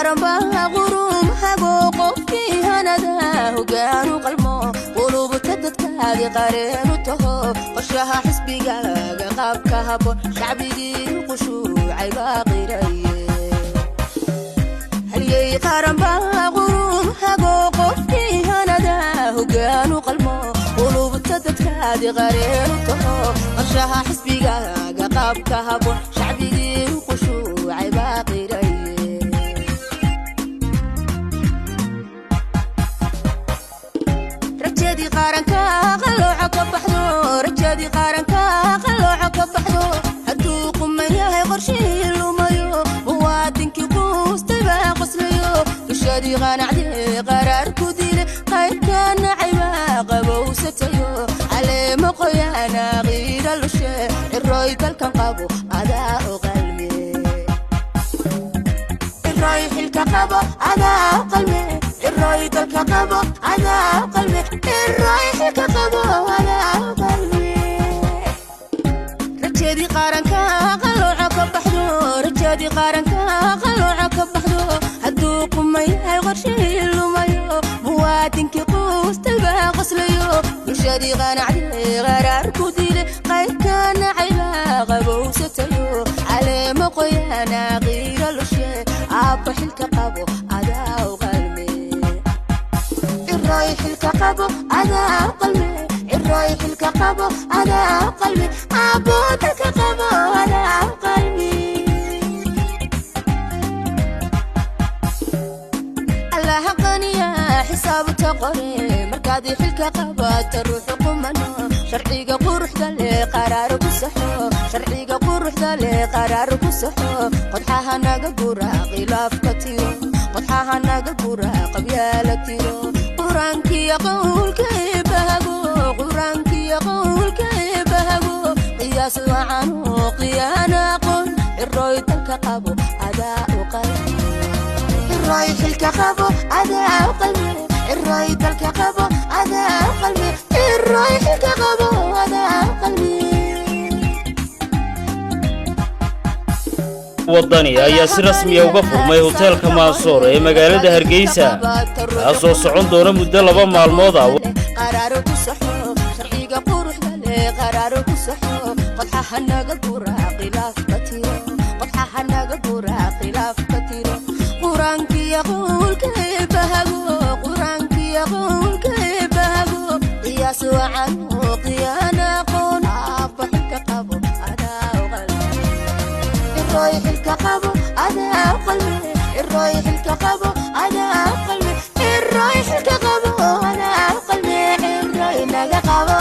Qaran baa qurum hago, qofkii hanada hogaanu qalmo, qulubta dadkaadi qareenu taho, qorshaha xisbigaaga qaabka haboon shacbigii qushuucay baa qiraye. Halyey qaran baa qurum hago, qofkii hanada hogaanu qalmo, qulubta dadkaadi qareenu taho, qorshaha xisbigaaga qaabka haboon shacbigii qushuucay baa qiraye. Rajadii qaranka qalooca ka baxdo, rajadii qaranka qalooca ka baxdo, hadduu quman yahay qorshihii lumayo, muwaadinkii quustay baa qoslayo, bulshadii qanacdee qaraar ku dile, qaybka nacay baa qabowsatayo, caleemo qoyaana qiira lushe. Ciroy dalkan qabo, adaa u qalme. Ciroy xilka qabo, adaa u qalme. Ciroy dalka qabo, adaa u qalme. Ciroy xilka qabo, adaa u qalme. Rajadii qaranka qalooca ka baxdo, rajadii qaranka qalooca ka baxdo, hadduu quman yahay qorshihii lumayo, muwaadinkii quustay baa qoslayo, bulshadii qanacdee qaraar ku dile, qaybka nacay baa qabowsatayo, caleemo qoyaana qiira lushe. Aabba xilka qabo, adaa u qalme. Ciroy xilka qabo, adaa u qalme. Ciroy xilka qabo, adaa u qalme. Aabbo dalka qabo, adaa u qalme. Allaha qaniya xisaabta qore, markaad xilka qabata ruuxu qumano, sharciga quruxda leh qaraar ku saxo, sharciga quruxda leh qaraar ku saxo, qodxaha naga gura khilaafka tiro, qodxaha naga gura qabyaala tiro, qur-aankiyo qowlka bahago, qur-aankiyo qowlka bahago, qiyaas wacano qiyaana aqoon. Ciroy dalka qabo, adaa u qalme. Ciroy xilka qabo, adaa u qalme. Ciroy dalka qabo, adaa u qalme. Ciroy xilka qabo, adaa u qalme. Waddani ayaa si rasmiya uga furmay hoteelka Maasoor ee magaalada Hargeysa, kaasoo socon doona muddo 2 maalmood ah. Qaraaro ku saxo sharciga quruxda leh, qaraaro ku saxo, qodxaha naga gura khilaafka tiro, qodxaha naga gura khilaafka tiro, qur-aankiyo qowlka bahago, qur-aankiyo qowlka bahago, qiyaas wacan oo qiyaana aqoon. Aabba xilka qabo, adaa u qalme. Ciroy xilka qabo, adaa u qalme. Ciroy xilka qabo, adaa u qalme. Ciroy xilka qabo, adaa u qalme. Ciroy naga qabo.